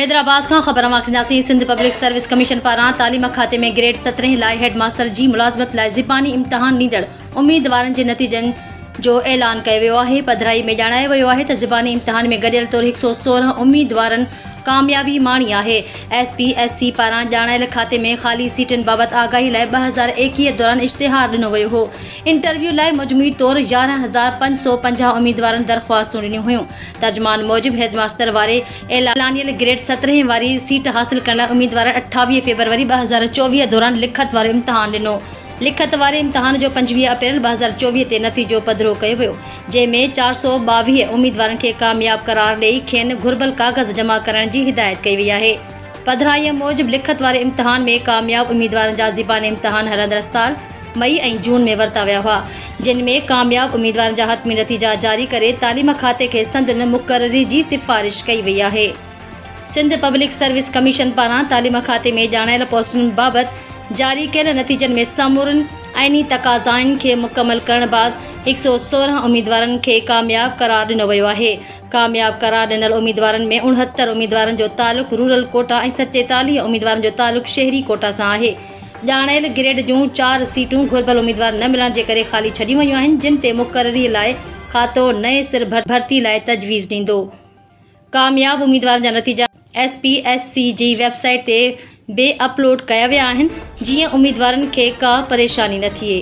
حيدرآباد کان خبر اوهان کي ڏينداسين سنڌ پبلڪ سروس ڪميشن پاران تعليم کاتي ۾ گريڊ سترهين لاء هيڊ ماستر جي ملازمت لاء زباني امتحان ڏيندڙ اميدوارن جي نتيجن جو اعلان ڪيو ويو آهي پڌرائي ۾ ڄاڻايو ويو آهي ته زباني امتحان ۾ گڏيل طور 116 اميدوارن ڪاميابي ماڻي آهي ايس پي ايس سي پاران ڄاڻايل کاتي ۾ خالي سيٽن بابت آگاهي لاء 2021 دوران اشتهار ڏنو ويو هو انٽرويو لاء مجموعي طور 11550 اميدوارن درخواستون ڏنيون هيون ترجمان موجب هيڊ ماستر واري اعلانيل گريڊ سترهين واري سيٽ حاصل ڪرڻ لاء اميدوارن 28 فيبروري 2024 دوران لکت وارو امتحان ڏنو. لکت واري امتحان جو 25 اپريل 2024 تي نتيجو پڌرو ڪيو ويو، جنهن ۾ 422 اميدوارن کي ڪامياب قرار ڏئي کين گهربل ڪاغذ جمع ڪرائڻ جي هدايت ڪئي وئي آهي. پڌرائيء موجب لکت واري امتحان ۾ ڪامياب اميدوارن جا زباني امتحان هلندڙ سال مئي ۽ جون ۾ ورتا ويا هئا، جن ۾ ڪامياب اميدوارن جا حتمي نتيجا جاري ڪري تعليم کاتي کي سندن مقرري جي سفارش ڪئي وئي آهي. سنڌ پبلڪ سروس ڪميشن پاران تعليم کاتي ۾ ڄاڻايل پوسٽن بابت جاري ڪيل نتيجن ۾ سمورين آئيني تقاضائن کي مڪمل ڪرڻ بعد 116 اميدوارن کي ڪامياب قرار ڏنو ويو آهي. ڪامياب قرار ڏنل اميدوارن ۾ 69 اميدوارن جو تعلق رورل ڪوٽا ۽ 47 اميدوارن جو تعلق شهري ڪوٽا سان آهي. ڄاڻايل گريڊ جون چار سيٽون گهربل اميدوار نه ملڻ جي ڪري خالي ڇڏيون ويون آهن، جن تي مقرري لاء کاتو نئين سر ڀرتي لاء تجويز ڏيندو. ڪامياب اميدوارن جا نتيجا ايس پي ايس سي جي ويب سائيٽ تي به اپلوڊ ڪيا ويا آهن، جيئن اميدوارن کي ڪا پريشاني نه ٿئي.